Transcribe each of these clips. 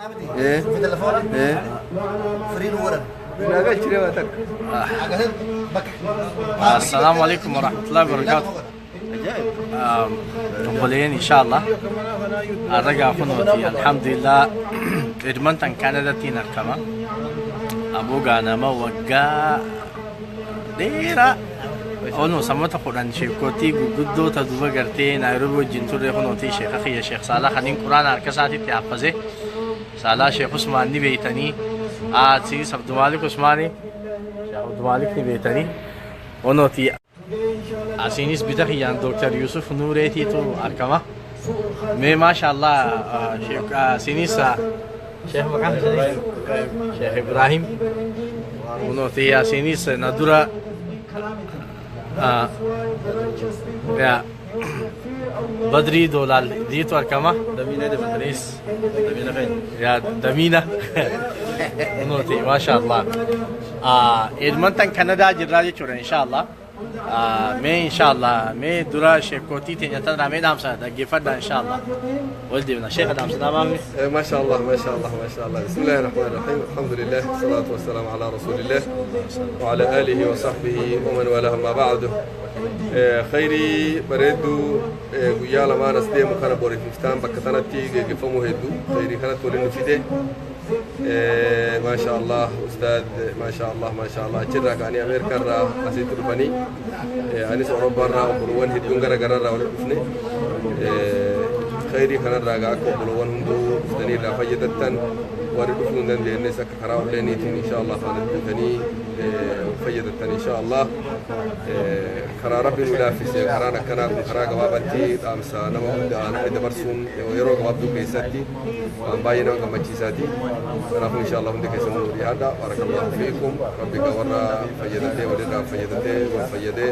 في تليفونك فرين ورا السلام عليكم ورحمة الله وبركاته. Obboleen inshallah arragaa kunooti alhamdulillah Edmonton Canadatiin argama. Abugaa nama waggaa dheeraa ono sammata 10 sheekootii gurguddoota duba gartee Nairobi wajjin turre kunooti sheeka kiyya Sheekh Saalaa kaniin quraana harka isaatitti haffase Saalaa Sheekh Usmaan ni beeytanii Asiis Abdumalik Usmaani Sheekh Abdumalik ni beeytanii kunooti asiinis bita kiyyaan Dr. Yusuf Nuureetiitu argama. Mee maashaallah asiinis Sheekh maqaan isaanii Sheekh Ibrahim kunooti asiinis na dura ya Badri Dolal diitu argama. Damiina ya Damiina kunooti maashaallah Edmonton Canada jirraa jechuudha inshallah. Mee inshallah mee dura sheekootii teenya tanarraa mee dhaamsa dhaggeeffadhaa inshallah wal deebina sheeka dhaamsa dhaabaame. ما شاء الله ما شاء الله ما شاء الله. بسم الله الرحمن الرحيم، الحمد لله والصلاة والسلام على رسول الله وعلى آله وصحبه ومن والاه، ما بعد. Khayrii bareedduu guyyaa lamaan as deemu kana boriif iftaan bakka tanatti geggeeffamuu hedduu khayrii kanatti waliin nu fide. ما شاء الله أستاذ، ما شاء الله ما شاء الله. Achirraa ka'anii Ameerikaa irraa asitti dhufanii, anis Awurooppaa irraa, obbolowwan hedduun gara gararraa walitti dhufne. Khayrii kanarraa gaa akka obbolowwan hunduu dhuftanii irraa fayyadattan, warri dhufuu hin dandeenyes akka karaa onlaayiniitiin insha Allah faana dhuftanii fayyadattan insha Allah. Karaa rabbi nu laaffise, karaan akkanaa kun karaa gabaabatti dhaamsa nama guddaa namni dabarsuun yeroo gabaabduu keessatti waan baay'ee nama gammachiisaati. Kanaafuu insha Allah hundi keessan nu dhiyaadha. Barakallahu fiikum. Rabbi gaa warra fayyadatee walirraa fayyadatee wal fayyadee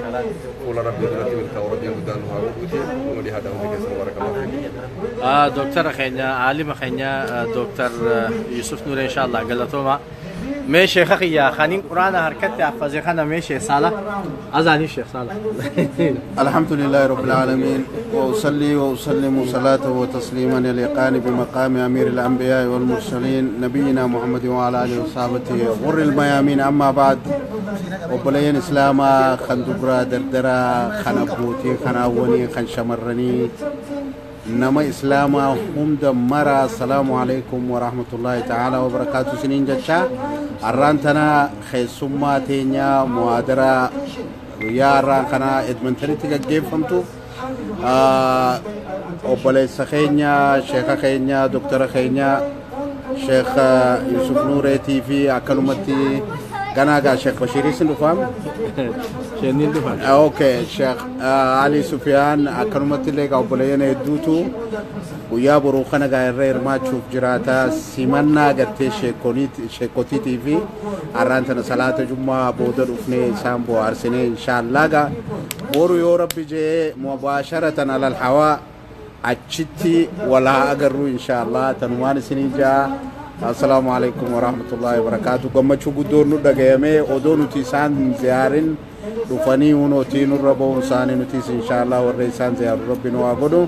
fuula rabbii duratti milkaa'u rabbiin guddaan nu haa godhuuti. Nu dhiyaadha hundi keessan. Barakallahu fiikum. Dooktara keenya, aalima keenya Dooktar Yusuf Nuure, inshallah galatooma. Mee sheeka kiyya kaniin quraana harkatti haffase kana, mee Sheekh Saala azaaniif Sheekh Saala. الحمد لله رب العالمين، وأصلي وأسلم صلاة وتسليما يليقان بمقام أمير الأنبياء والمرسلين نبينا محمد وعلى آله وصحبه غر الميامين. أما بعد، obboleeyyan Islaamaa kan dubraa dardaraa, kan abbootii, kan hawwanii, kan shamarranii, nama Islaamaa hunda mara, assalaamu alaikum warahmatullaahi ta'aalaa wabarakaatu isiniin jecha. Har'aan tana keessummaa teenya muhaadaraa guyyaa har'aan kana Edmontonitti gaggeeffamtu, obboleessa keenya, sheeka keenya, doktara keenya Sheekh Yusuf Nuureetii fi akkanumatti ganaa gaa Sheekh Bashiiris ni dhufaam. Sheenniin dhufan. Okay, Sheekh Ali Sufiyaan, akkanumatti illee gaa obboleeyyan hedduutu guyyaa boruu kana gaa irra hirmaachuuf jiraata. Simannaa gartee sheekotiitii fi har'aan tana salaata jummaa booda dhufnee isaan bohaarsinee, inshaallaa gaa boru yoo rabbi jee mubaasharatan alal hawaa achitti wal haa agarru inshaallaa. Tanumaan isinii jaa, assalaamu alaikum warahmatullaahi wabarakaatu. Gammachuu guddoon nu dhagayamee odoo nuti isaan ziyaarin dhufanii hunootii nurra ba'uun isaanii, nutis inshaallaa warra isaan ziyaaru rabbi nu haa godhu.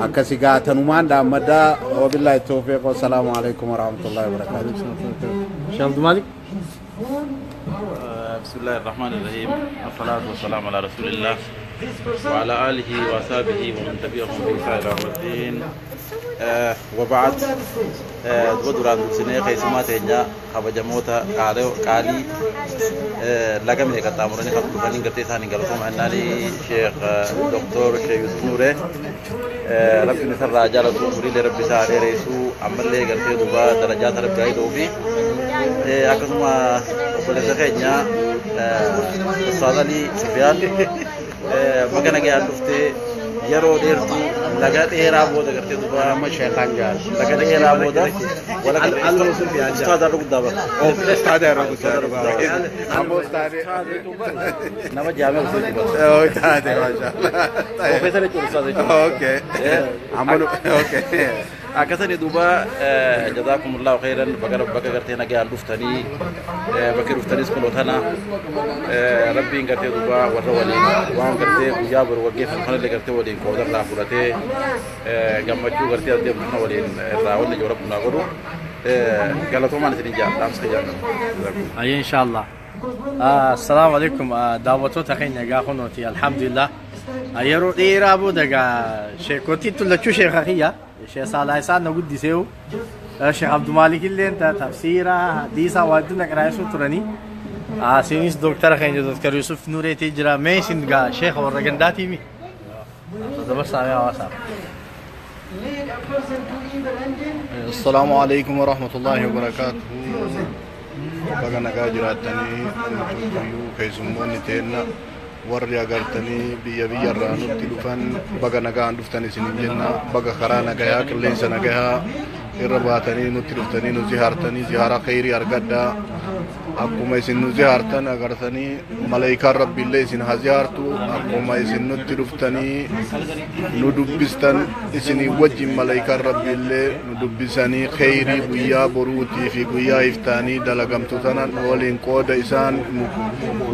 Akkasi gaa tanumaan dhaammaddaa. Wabillaahi tawfiiq, wassalaamu alaikum warahmatullaahi wabarakaatu. Sheekh Abdumalik. بسم الله الرحمن الرحيم، الصلاة والسلام على رسول الله وعلى آله وصحبه ومن تبعهم بإحسان إلى يوم الدين. وبعد، duba duraan dursinee keessummaa teenya kabajamoota qaalii laga meeqa qaxxaamuranii kan dhufanii gartee isaanii galatooma annaanii Sheekh Doktor Sheekh Yusuf Nuuree, rabbiin isarraa jaalatu, umuriilee rabbi isaa dheereessuu, ammallee gartee duuba darajaata rabbi haa fi akkasuma obboleessa keenya Ustaaz Alii Sufiyaan, baga nagayaan dhuftee. Yeroo dheertuu laga dheeraa booda gartee duuba amma sheekaan jaal laga dheeraa booda wala ustaaz irra guddaa bara. Ustaada irra guddaa, ammoo ustaade nama jaamee osoo dubbatu. Oh, taate, maashaallah. Profeesar jechuun ustaaz jechuudha. Okay. Amma nu okay. Akkasani duuba jazaakumullahu khairan baga bakka gartee nagaan dhuftanii bakki dhuftanis kunoo tana rabbiin gartee duuba warra waliin waan gartee guyyaa boru gaggeeffamu kanallee gartee waliin qoodarraa fudhatee gammachuu gartee adeemtu kana waliin irraa wanni jiru rabbi naa godhu galatoomaan isinin jaalladha jaalladha. Ayyee inshallah. Assalaamu alaikum daawwattoota keenya egaa kunooti alhamdulillah. Yeroo dheeraa booda egaa sheekotiin tullachuu sheeka kiyya sheek Saalaa isaan na guddiseewu sheek Abdumaalik illee tafsiira hadiisa waa hedduu na qiraa'isuu turanii. Isinis dooktara keenya dooktar Yusuf Nureetii jira mee isin gaa sheeka warra gandaatiimi. Dabarsaa mee hawaasaaf. Assalaamu alaikum warahmatullahi wabarakaatuh. Baga nagaa jiraattanii nuti keessummoonni teenna warri agartanii biyya biyyarraa nutti dhufan baga nagaan dhuftan isinin jenna baga karaa nagayaa qilleensa nagayaa irra baatanii nutti dhuftanii nu zihaartanii zihaara khayrii argadhaa akkuma isin nu zihaartan agartanii malaayikaan rabbiillee isin haa zihaartu akkuma isin nutti dhuftanii nu dubbistan isinii wajjin malaayikaan rabbiillee nu dubbisanii khayrii guyyaa boruutii fi guyyaa iftaanii dalagamtu tanan waliin qooda isaan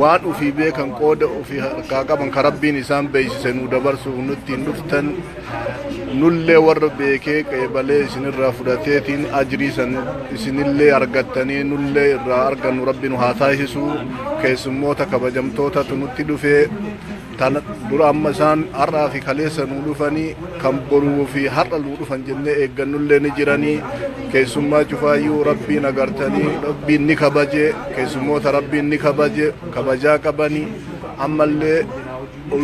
waan ufii beekan qooda ufii harkaa qaban ka rabbiin isaan beeksise nu dabarsuuf nutti hin dhuftan nullee warra beekee qeebalee isinirraa fudhateetiin ajrii san isinillee argattanii nullee irraa argannu rabbi nu haa taasisu keessummoota kabajamtootatu nutti dhufee tan dura amma isaan har'aa fi kaleessa nu dhufanii kan boruu fi har'a nu dhufan jennee eeggannullee ni jiranii keessummaa cufaayyuu rabbiin agartanii rabbiin ni kabaje keessummoota rabbiin ni kabaje kabajaa qabanii ammallee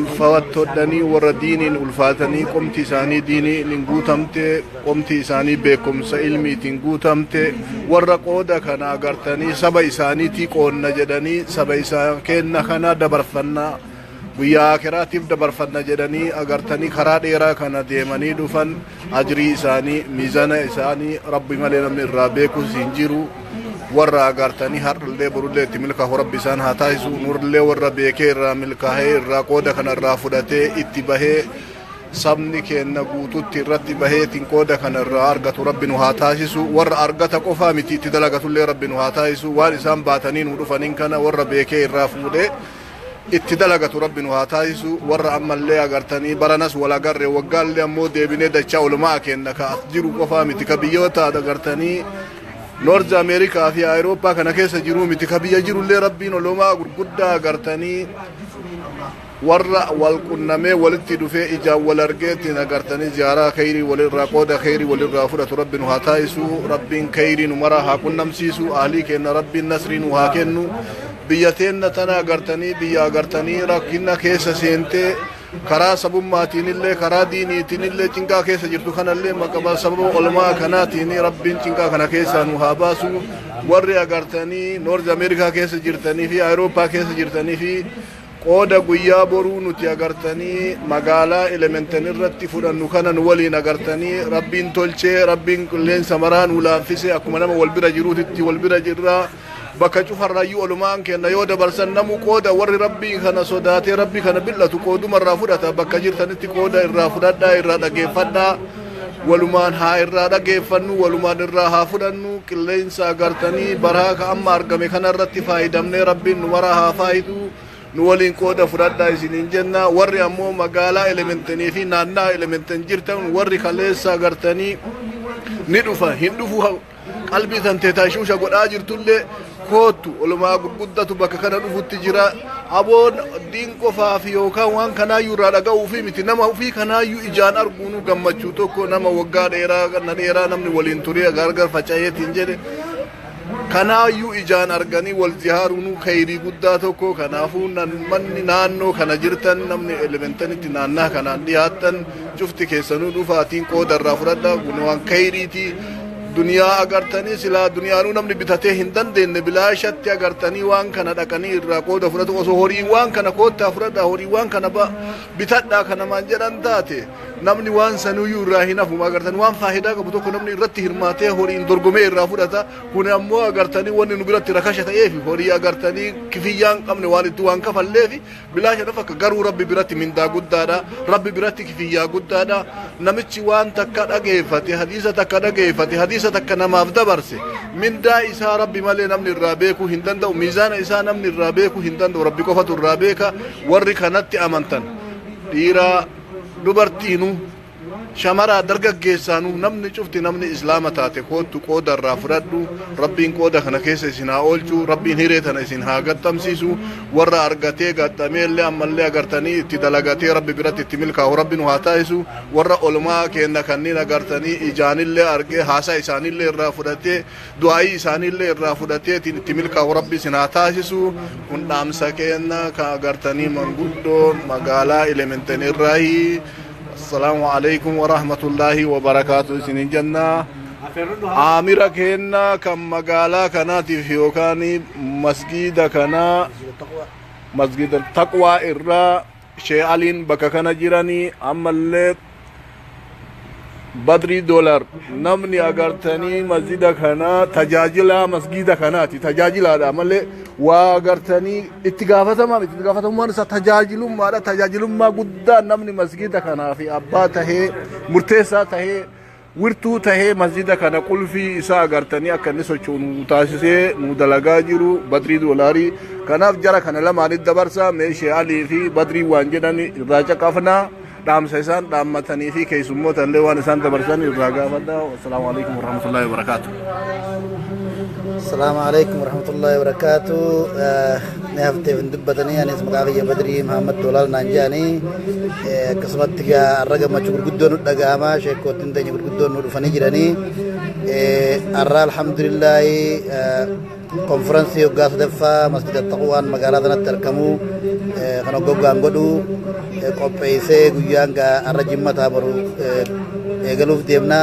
ulfaattodhanii warra diiniin ulfaatanii qomti isaanii diiniin hin guutamte qomti isaanii beekumsa ilmiitiin guutamte warra qooda kana agartanii saba isaaniitii qoonna jedhanii saba isaa kenna kana dabarfannaa guyyaa akiraatiif dabarfanna jedhanii agartanii karaa dheeraa kana deemanii dhufan ajrii isaanii miizana isaanii rabbi malee namni irraa beekus hin jiru warra agartanii har'allee borullee itti milkaa'u rabbi isaan haa taasisu nurlee warra beekee irraa milkaa'ee irraa qooda kana irraa fudhatee itti bahee sabni keenna guututti irratti baheetiin qooda kana irraa argatu rabbi nu haa taasisu warra argata qofaa miti itti dalagatullee rabbi nu haa taasisu waan isaan baatanii nu dhufaniin kana warra beekee irraa fuudhee itti dalagatu rabbi nu haa taasisu warra ammallee agartanii baranas wal agarre waggaallee ammoo deebinee dachaa olumaa kenna ka as jiru qofaa miti ka biyyoota agartanii Noorz Ameerikaa fi Awurooppaa kana keessa jiru miti ka biyya jirullee rabbiin olumaa gurguddaa agartanii warra wal qunnamee walitti dhufee ijaan wal argeetiin agartanii ziyaaraa khayrii walirraa qooda khayrii walirraa fudhatu rabbi nu haa taasisu rabbiin khayrii nu maraa haa qunnamsiisu ahlii kenna rabbiin nasrii nu haa kennu biyya teenna tana agartanii biyya agartanii rakkina keessa seentee karaa sabummaatiin illee karaa diiniitiin illee cinqaa keessa jirtu kanallee maqaba sababa olmaa kanaatiin rabbiin cinqaa kana keessaa nu haa baasu warri agartanii Noorz Ameerikaa keessa jirtanii fi Awurooppaa keessa jirtanii fi qooda guyyaa boruu nuti agartanii magaalaa Edmonton irratti fudhannu kana nu waliin agartanii rabbiin tolchee rabbiin qilleensa maraa nu laaffise akkuma nama wal bira jiruutitti wal bira jirraa bakka cufarraayyuu olumaan kenna yoo dabarsan namu qooda warri rabbii kana sodaatee rabbii kana bil'atu qoodumarraa fudhata bakka jirtanitti qooda irraa fudhadhaa irraa dhageeffadhaa walumaan haa irraa dhageeffannu walumaan irraa haa fudhannu qilleensa agartanii baraa ka amma argame kanarratti faayidamnee rabbiin nu maraa haa faayidu nu waliin qooda fudhadhaa isiniin jenna warri ammoo magaalaa Edmontonii fi naannaa Edmonton jirtan warri kaleessa agartanii ni dhufa hin dhufu qalbii tan teetaashuusha godhaa jirtullee kootu olumaa gurguddatu bakka kana dhufutti jira aboon diin qofaa fi yookaan waan kanaayyuu irraa dhaga'uu fi miti nama ofii kanaayyuu ijaan arguunu gammachuu tokko nama waggaa dheeraa na dheeraa namni waliin turee gargar faca'eetiin jedhe kanaayyuu ijaan arganii wal ziyaaruun khayrii guddaa tokko kanaafuu manni naannoo kana jirtan namni Edmontonitti naannaa kanaan dhiyaattan cufti keessanuu dhufaatiin qooda irraa fudhadhaa kun waan khayriitii Duniyaa agartanii silaa duniyaanuu namni bitatee hin dandeenye bilaashatti agartanii waan kana dhaqanii irraa qooda fudhatu. Osoo horii waan kana koottaa fudhadhaa, horii waan kana bitadhaa kana maan jedhan taate, namni waan sanuyyuu irraa hin hafu. Agartanii waan faayidaa qabu tokko namni irratti hirmaatee horiin dorgomee irraa fudhata. Kun ammoo agartanii wanni nu biratti rakasha ta'eef, horii agartanii kifiyyaan qabne waan itti waan kafalleef bilaasha dhufa. Akka garuu Rabbi biratti mindaa guddaadha, Rabbi biratti kifiyyaa guddaadha. Namichi waan takka dhageeffate, hadiisa takka dhageeffate, hadiisa takka namaaf dabarse, mindaa isaa Rabbi malee namni irraa beekuu hin danda'u. Miizaana isaa namni irraa beekuu hin danda'u, Rabbi qofatu irraa beeka. Warri kanatti amantan, dhiiraa dubartiinuu, shamaraa dargaggeessaanuu, namni cufti, namni Islaama taate, koottu qooda irraa fudhadhu. Rabbiin qooda kana keessa isin haa oolchu, Rabbiin hiree tana isin haa gattamsiisu. Warra argatee gattamee illee ammallee agartanii itti dalagatee Rabbi biratti itti milkaa'u Rabbi nu haa taasisu. Warra olmaa keenna kanneen agartanii ijaanillee argee, haasaa isaanillee irraa fudhatee, du'aayii isaanillee irraa fudhatee itti milkaa'u Rabbi isin haa taasisu. Kun dhaamsa keenna ka agartanii manguddoo magaalaa Edmonton irraahi. السلام عليكم ورحمة الله وبركاته. سنين جنة عامرة كنا كم مقالا كانت في يوكاني مسجد كنا مسجد التقوى إرى شيء بكا كان جيراني. أما اللي بدري دولار namni agartanii masjida kana tajaajila, masjida kanaati tajaajilaadha malee waa agartanii itti gaafatamaa miti. Itti gaafatamummaan isaa tajaajilummaadha. Tajaajilummaa guddaa namni masjida kanaa fi abbaa tahee, murteessaa tahee, wirtuu tahee, masjida kana qulfii isaa agartanii akka inni socho'u nu taasisee nu dalagaa jiru Badrii Doolaarii. Kanaaf jara kana lamaanitti dabarsa. Meeshee Alii fi Badrii waan jedhan irraa caqafnaa. Dhaamsa isaan dhaammatanii fi keessummoota illee waan isaan dabarsan irraa gaafadha. Assalaamu alaikum warahmatullahi wabarakaatu. السلام عليكم ورحمة الله وبركاته. نهفتي في دبتني أنا اسمك عافية بدري محمد دولار نانجاني. كسمت الرقم ما شكر قدون دقاما شيكوتين تاني قدون فني جراني. الرا الحمد لله konferensii waggaa sadaffaa Masjida Taqwaan magaalaa sanatti argamu kan hoggaan godhu qopheessee guyyaan har'a jimmataa boru eegaluuf deemna.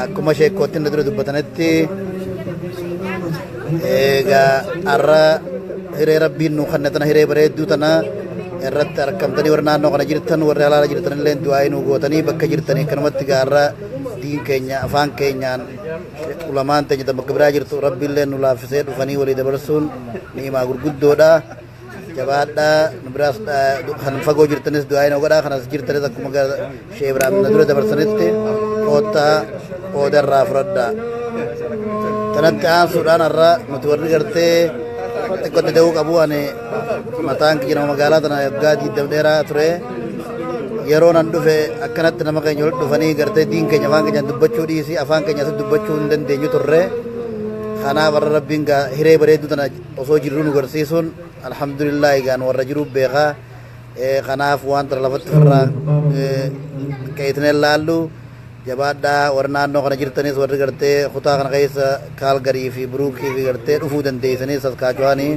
Akkuma sheekootiin dura dubbatanitti, egaa har'a hiree Rabbiin nu kanne tana, hiree bareedduu tana irratti argamtanii, warri naannoo kana jirtan, warri alaala jirtan illee du'aa nu gootanii bakka jirtanii akkanumatti gaarra diin keenya afaan keenyaan ulamaan teenya tan bakka biraa jirtu Rabbiillee nu laaffisee dhufanii walii dabarsuun ni'imaa gurguddoodha. Jabaadhaa, nu biraas kan fagoo jirtanis du'aa nu godhaa, kanas jirtanis akkuma Shee Ibraahim na dura dabarsanitti koottaa qooda irraa fudhadhaa. Tanatti aansuudhaan har'a nuti warri gartee xiqqootti da'uu qabu, ani mataan kiyya nama magaalaa tana waggaa 20 dheeraa ture. Yeroo nan dhufe akkanatti nama keenya walitti dhufanii gartee diin keenya afaan keenyaan dubbachuu dhiisi, afaan keenya asitti dubbachuu hin dandeenyu turre. Kanaaf warra Rabbiin hiree bareedduu tana osoo jirru nu garsiisuun alhamdulillah egaan warra jiru beekaa. Kanaaf waan tana lafatti ofirraa qeetinee laallu jabaadhaa. Warri naannoo kana jirtanis, warri gartee kutaa kana keessa Kaalgarii fi Buruukii fi gartee dhufuu dandeessanis Saskaachuwaanii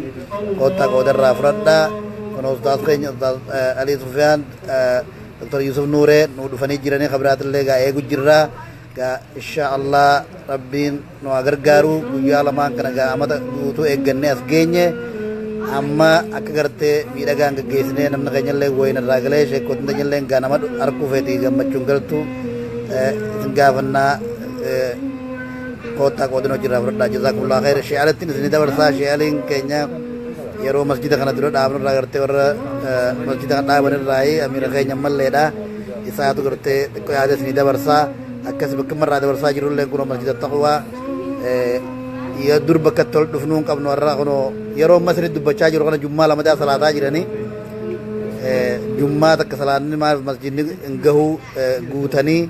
koottaa qoodarraa fudhadhaa. Kun ustaas keenya Ustaas Alii Sufiyaan, Dr. Yusuf Nuuree nu dhufanii jiranii, kabiraatillee gaa eegu jirraa. Gaa insha Allah Rabbiin nu haa gargaaru. Guyyaa lamaan kana gaa amata guutuu eeggannee as geenye. Amma akka gartee miidhagaan gaggeessinee namni keenyallee wayin irraa galee, sheekootiin keenyallee gaa nama arguu feetii gammachuun galtu isin gaafannaa. Koottaa qoodin hojiirraa fudhadhaa. Jazaakumullah khayr. Shee'alattiin isinii dabarsaa. Shee'aliin keenya yeroo masjida kana dura dhaabnu irraa gartee warra masjida kana dhaaban irraa amiira keenya malleedha. Isaatu gartee xiqqoo yaada isinii dabarsaa. Akkas bakka marraa dabarsaa jirullee kun Masjida Taqwaa dur bakka itti ol dhufnuu hin qabnu. Har'a kunoo yeroo amma isinii dubbachaa jiru kana jummaa lamadaa salaataa jiranii. Jummaa takka salaanni maal masjidni hin gahuu guutanii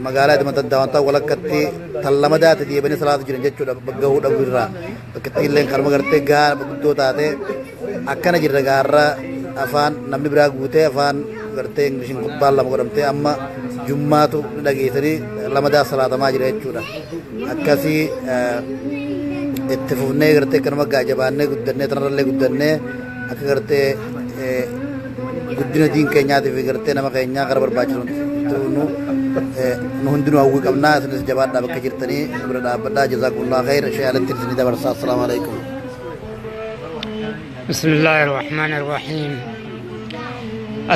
magaalaa Edmonton downtown walakkatti tan lamadaati deebanii salaatu jiran jechuudha gahuu dhabu irraa. Bakka illee kanuma gartee gaa guddoo taate akkana jirra. Gaarra afaan namni biraa guutee afaan gartee Inglishiin kubbaan lama godhamtee amma jummaatu ni dhageessanii lamadaa salaatamaa jira jechuudha. Akkasii itti fufnee gartee kanuma gaa jabaannee guddannee tanarrallee guddannee akka gartee guddina diin keenyaatii fi gartee nama keenyaa gara barbaachisu nu Nu hundinuu hawwii qabnaa, isinis jabaadhaa, bakka jirtanii nu bira dhaabbadhaa. Jazaakumullah khayr. Ishee alatti isinii dabarsaa. Assalaamu alaikum. بسم الله الرحمن الرحيم.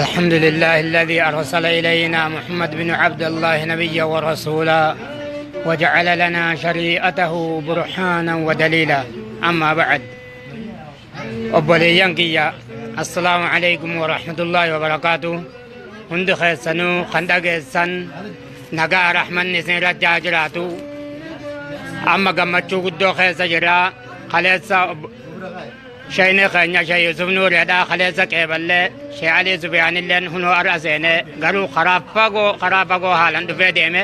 الحمد لله الذي أرسل إلينا محمد بن عبد الله نبيا ورسولا وجعل لنا شريعته برهانا ودليلا. أما بعد، obboleeyyan kiyya، السلام عليكم ورحمة الله وبركاته. Hundi keessanuu kan dhageessan nagaa rahmanni isin irratti haa jiraatu. Amma gammachuu guddoo keessa jira. Kaleessa shayni keenya Shee Yusuf Nuureedha kaleessa qeeballee, Shee Alii Sufiyaanilleen hunoo har'a seene. Garuu karaa fagoo haalan dhufee deeme.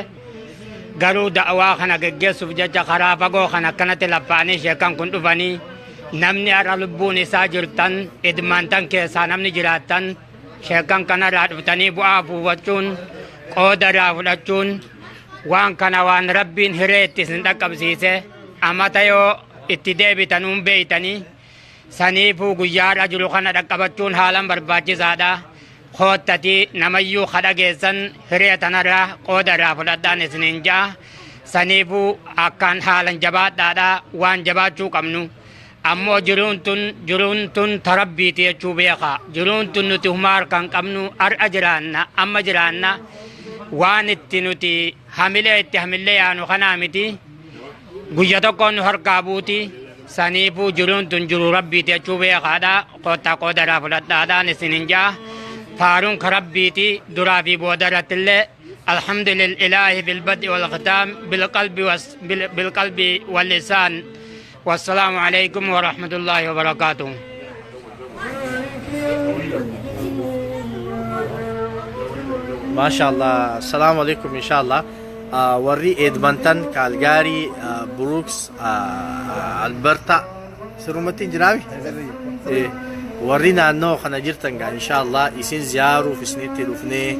Garuu da'awaa kana geggeessuuf jecha karaa fagoo kana akkanatti laffaanii sheekan kun dhufanii. Namni har'a lubbuun isaa jirtan, Edmonton keessaa namni jiraattan, sheekan kanarraa dhuftanii bu'aa buufachuun, qooda irraa fudhachuun, waan kana waan Rabbiin hiree itti isin dhaqqabsiise amata yoo itti deebitanuun beeytanii. Saniifuu guyyaadha jiru kana dhaqqabachuun haalan barbaachisaadha. Koottatii namayyuu kadha geessan hiree tanarraa qooda irraa fudhadhaan isiniin ja'a. Saniifuu akkaan haalan jabaadhaadha. Waan jabaachuu qabnu ammoo jiruun tun tarabbiiti jechuu beeka. Jiruun tun nuti humaa harkaan qabnu. Har'a jiraanna, amma jiraanna, waan itti nuti hamilee itti hamillee yaanu kanaa miti, guyya tokkoon nu harkaa buuti. Saniifuu jiruun tun jiru Rabbiiti jechuu beekaadha. Kottaa qooda irraa fudhadhaadhaan isinin jaa. Faaruun ka Rabbiiti duraa fi booda irrattillee. الحمد لله بالبدء والختام، بالقلب واللسان. والسلام عليكم ورحمة الله وبركاته. Maasha Allah. Assalamu alaikum, inshallah. Warri Edmonton, Calgary, Brooks, Alberta. Sirrumatti hin jiraami? Warri naannoo kana jirtan gaa, inshallah isin ziyaaruuf isinitti dhufnee,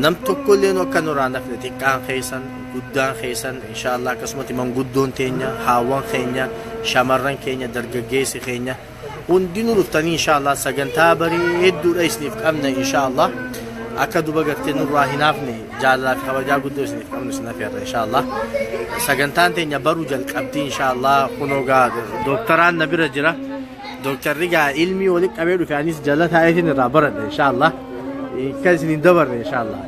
nam tokkollee akka nurraa nafne, xiqqaan keessan, guddaan keessan, inshallah akkasumatti manguddoon teenya, haawwan keenya, shamarran keenya, dargaggeessi keenya hundinuu dhuftanii, inshallah sagantaa bareedduudha isiniif qabna. Inshallah akka duba gartee nurraa hin hafne, jaalalaa fi kabajaa guddoo isiniif qabnu isin hafeerra. Inshallah sagantaan teenya baruu jalqabdii, inshallah. Kunoo gaa dooktaraan na bira jira. Dooktarri gaa ilmii walitti qabee dhufe, anis jala taa'eetiin irraa baradha, inshallah akka isin hin dabarre, inshallah.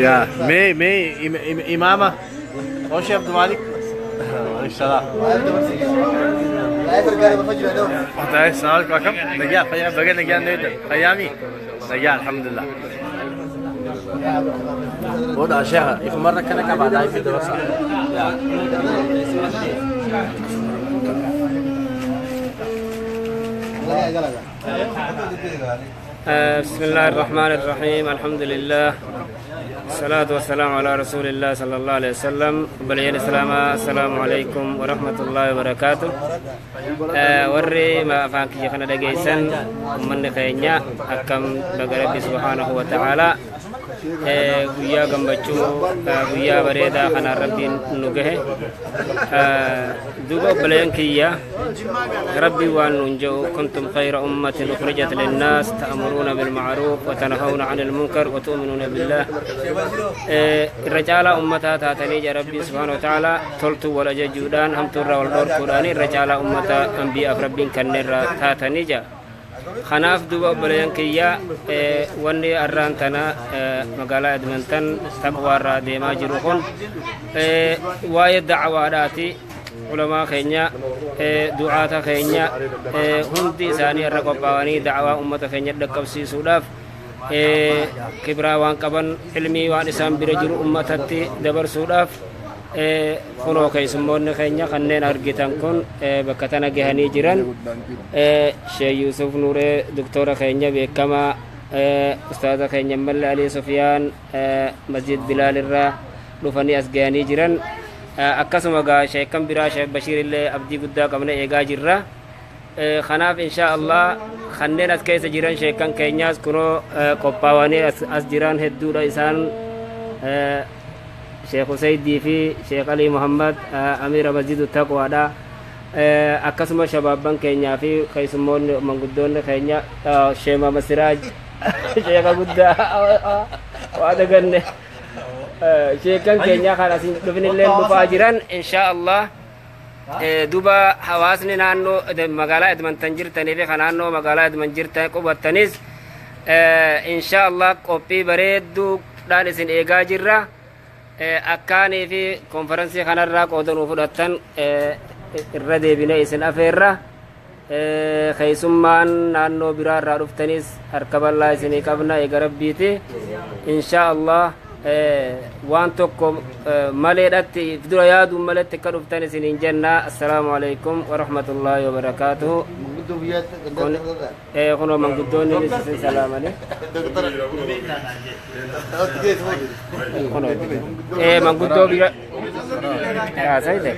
Yaa mee imaama Oshee Abdumalik. Salaam. السلام عليكم. نجا فيا بقى نجا نيدا فيامي نجا، الحمد لله. وضع شيخ في مرة كان كبعد هاي في دراسة. بسم الله الرحمن الرحيم. الحمد لله، الصلاة والسلام على رسول الله صلى الله عليه وسلم. Obboleeyyan Islaamaa، السلام عليكم ورحمة الله وبركاته. Warri afaan kiyya kana dhageessan, ummanni keenya akkam? Baga Rabbi سبحانه وتعالى guyyaa gammachuu, guyyaa bareedaa kanaan Rabbiin nu gahe. Duuba obboleeyyan kiyya, Rabbi waan nuun jedhu: كنتم خير أمة أخرجت للناس تأمرون بالمعروف وتنهون عن المنكر وتؤمنون بالله. Irra caalaa ummataa taatanii jaa Rabbi سبحانه وتعالى. Toltuu wal ajajuudhaan, hamtuurraa wal dhorkuudhaan irra caalaa ummata anbiyaaf Rabbiin kanneerra taatanii jaa. Kanaaf duuba obboleeyyan kiyya, wanni arraan tana magaalaa Edmonton Taqwaarraa deemaa jiru kun waa'ee dacwaadhaati. Ulamaa keenya, du'aata keenya hundi isaanii irra qophaa'anii dacwaa ummata keenya dhaqqabsiisuudhaaf, kibraa waan qaban, ilmii waan isaan bira jiru ummatatti dabarsuudhaaf, kunoo keessummoonni keenya kanneen argitan kun bakka tana gahanii jiran. Shee Yuusuf Nuuree, doktora keenya beekamaa, ustaaza keenya Malli Alii Sufiyaan Masjid Bilaal irraa dhufanii as gahanii jiran. Akkasuma gaa sheekan biraa, Sheek Bashiir illee abdii guddaa qabna eegaa jirra. Kanaaf insha Allah kanneen as keessa jiran sheekan keenyaas kunoo qophaawanii as jiran hedduudha isaan. Sheekh Husaydii fi Sheekh Ali Muhammad, amiira Masjidu Taqwaadha. Akkasuma shabaabban keenyaa fi keessummoonni manguddoonni keenya, Sheema Masiraaj, sheeka guddaa waa daganne. Sheekan keenya kan asiin dhufinillee dhufaa jiran insha Allah. Duba hawaasni naannoo magaalaa Edmonton jirtanii fi kan naannoo magaalaa Edmonton jirtan qubattanis insha Allah qophii bareedduudhaan isin eegaa jirra. Akkaanii fi konferansii kanarraa qooda nuu fudhattan irra deebinee isin afeerra. Keessummaan naannoo biraa irraa dhuftanis harka bal'aa isinii qabna eega Rabbiiti. Insha Allah waan tokko maleedhatti dura yaaduun maletti akka dhuftan isiniin jenna. Assalaamu alaikum warahmatullaahi wabarakaatuhu. Kunoo manguddoonni isin salaamani. Kunoo manguddoo biyya haasayte.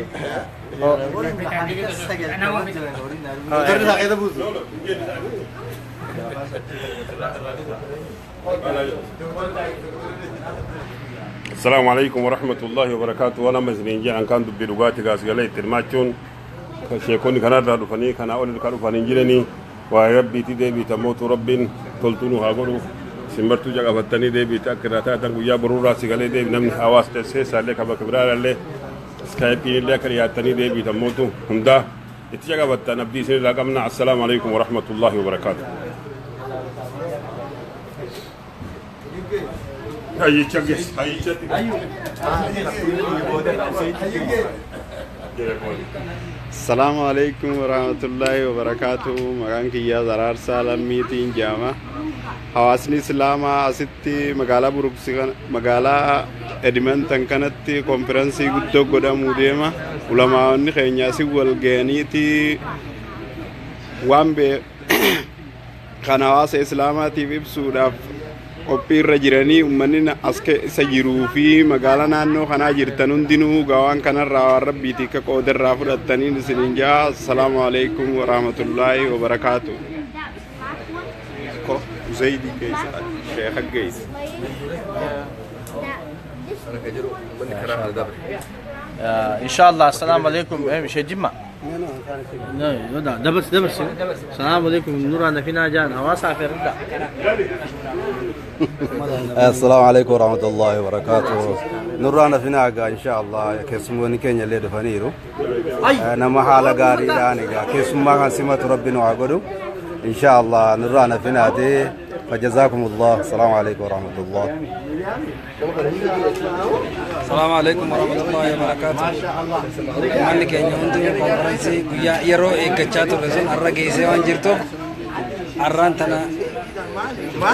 السلام عليكم ورحمة الله وبركاته. وأنا مزنين جاء كان دبي لغاتي قاس قالي ترماتشون شيكوني كان رفني كان أول كان رفني جرني وربي تدي تموت رب تلتونو هاغورو سمرتو جا فتني دي بتأكراتا تنقو يا برو راسي قالي دي نمن حواس تسيس عليك بكبرار عليه سكايبين اللي كرياتني دي بتموتو همدا اتجا فتن أبدي سنة رقمنا. السلام عليكم ورحمة الله وبركاته. السلام عليكم ورحمة الله وبركاته. مكان كيا زرار سالميتين جامع حواسني سلاما أستي مقالة بروكسي مقالة إدمنتن كانت كونفرنسي قدو قدا موديما علماء خينياسي والجانيتي وامبي كان حواس إسلاماتي في بسوداف qophii irra jiranii uummanni as keessa jiruu fi magaalaa naannoo kanaa jirtan hundinuu gawaan kanarraa waan Rabbiitii akka qoodarraa fudhattaniin isiniin jaa. Assalaamu alaikum warahmatullaahi wabarakaatu. Zaydii keessa sheekha geessa. إن شاء الله. السلام عليكم. إيه شيء جمع. لا دبس دبس. السلام عليكم. نور أنا فينا جان هواسع في ردا. السلام عليكم ورحمة الله وبركاته. نور فينا إن شاء الله كسموني كينيا اللي دفنيرو. أنا ما حالة قاري أنا كسم ما سمة ربنا وعقده. إن شاء الله نور فينا دي. فجزاكم الله. السلام عليكم ورحمة الله. السلام عليكم ورحمة الله وبركاته. Uummanni keenya hundinuu konferansii guyyaa yeroo eeggachaa turre sun har'a geessee waan jirtuuf har'aan tana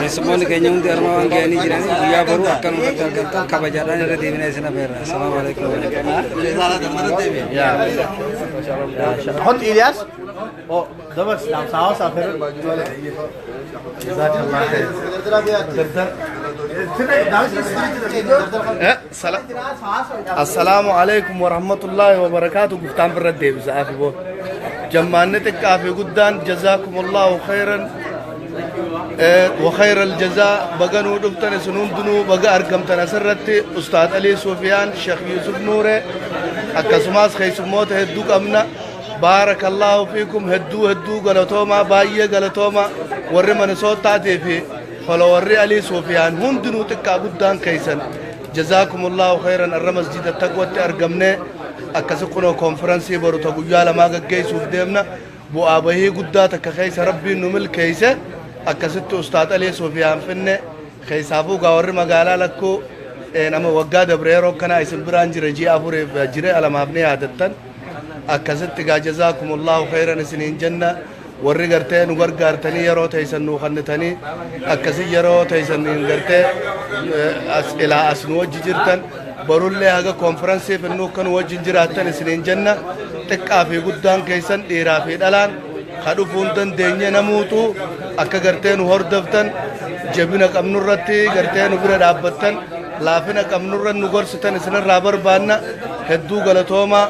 keessummoonni keenya hundi harma waan ga'anii jiranii guyyaa boruu akka nu irratti argamtan kabajaadhaan irra deebinee isin afeerra. Assalaamu alaikum. حط إلياس. أو دبر سلام ساعة سافر. جزاك الله خير. السلام عليكم ورحمة الله وبركاته. قفتان برد ديبس عافي بو جمانتك عافي قدان. جزاكم الله خيرا وخير الجزاء. بقى دفتن سنون دنو بقى أرقمتنا سرتي أستاذ علي سفيان شيخ يوسف نوري أكسماس خيسموت هدوك أمنا. بارك الله فيكم. هدو هدو غلطوما باية غلطوما وري من صوت تاتي في فلوري علي سفيان هندنو تكا قدان كيسن. جزاكم الله خيرا. الرمز جد التقوى أرقمنا أكسكونا كونفرنسي برو تقويا لما قيسوا في بو أبيه قداتك خيس ربي نمل كيسة أكست أستاذ علي سفيان فن خيسافو قاور مقالا لكو نما وقاد بريرو كنا اسم برانج رجي أفوري جري على ما أبني عادتن أكست جزاكم الله خيرا. سنين جنة warri gartee nu gargaartanii yeroo teessan nu kannitanii akkasii yeroo teessan gartee as ilaa as nu wajji jirtan barullee haga konferansiif nu kan wajjin jiraattan isiniin jenna. Xiqqaa fi guddaan keessan dhiiraa fi dhalaan ka dhufuu hin dandeenye namuutu akka gartee nu hordoftan jabina qabnurratti gartee nu bira dhaabbattan laafina qabnurra nu gorsitan isinirraa barbaanna. Hedduu galatoomaa.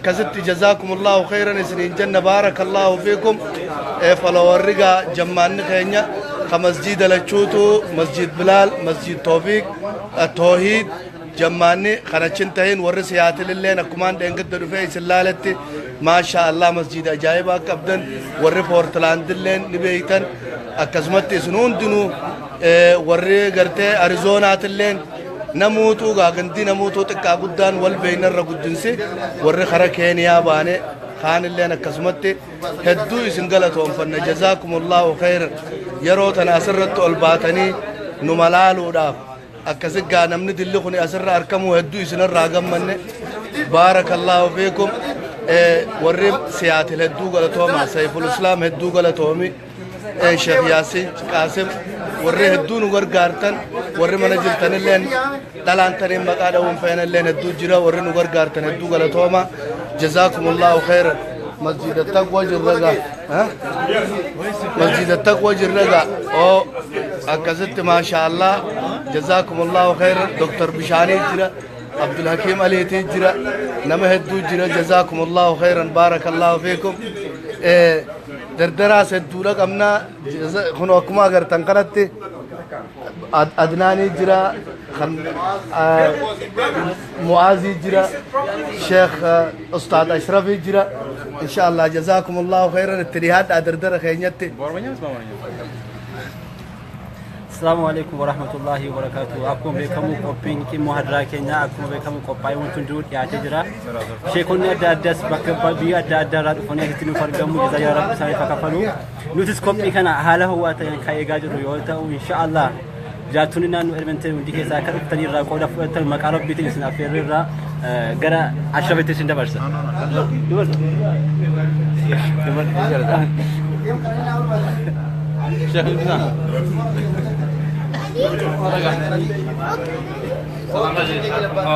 كزت جزاكم الله خيرا سنين جنة. بارك الله فيكم. فلورقا جمان خينيا مسجد لچوتو مسجد بلال مسجد توفيق التوحيد جماني خرچنتين ورسيات لله نكمان دنگد دفه سلالتي ما شاء الله مسجد عجائب قبدن ور بورتلاند لين نبيتن اكزمت سنون دنو ور غرته اريزونا تلين Namuutuu gaagandii namuutuu xiqqaa guddaan wal beeynarra guddinsi warri kara Keeniyaa baane kaanilleen akkasumatti hedduu isin galatoonfanna. Jazaakumullahu khayran. Yeroo tana asirratti ol baatanii nu malaaluudhaaf akkasi gaa namni dilli kun asirra argamuu hedduu isinirraa gammanne. Baarakallaahu fiikum. Warri Siyaatil hedduu galatooma, Sayful Islaam hedduu galatoomi, Sheekh Yaasiin Qaasim, warri hedduu nu gargaartan, warri mana jirtanilleen dhalaantaniin maqaa dha'uun feenalleen hedduu jira. Warri nu gargaartan hedduu galatooma. Jazaakumullahu khayran. Masjida Taqwa jirraga, Masjida Taqwa jirraga oo akkasitti, maasha Allah, jazaakumullahu khayran. Dr. Bishaanii jira, Abdulhakiim Aliitii jira, nama hedduu jira. Jazaakumullahu khayran, baarakallahu fiikum. Dardaraas hedduudha qabna. Kun akkuma agartan kanatti Adnaanii jira, kan Mu'aazii jira, Sheekh Ustaad Ashrafii jira. Insha Allah, jazaakumullahu khayran. Itti dhiyaadhaa dardara keenyatti. Assalamu alaikum warahmatullahi wabarakatuh. Akkuma beekamu qophiin qimmoo hadiraa keenya akkuma beekamu qophaa'ee wanti hunduu dhiyaatee jira. Sheekonni adda addaas bakka biyya adda addaa irraa dhufanii asitti nuuf argamu, jazaayyaa Rabbi isaaniif haa kafalu. Nutis qophii kana haala ho'aa ta'een kan eegaa jirru yoo ta'u, insha Allah jiraattonni naannoo Edmonton hundi keessaa akka dhuftanii irraa qooda fudhatan maqaa Rabbiitiin isin affeerri irraa gara Ashrafitti isin dabarsa.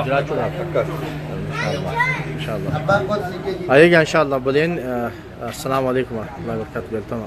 Jiraachuudhaaf. Inshallah. Ayyee, inshallah buleen. Assalaamu alaikum warahmatullahi wabarakatuh. Galtama.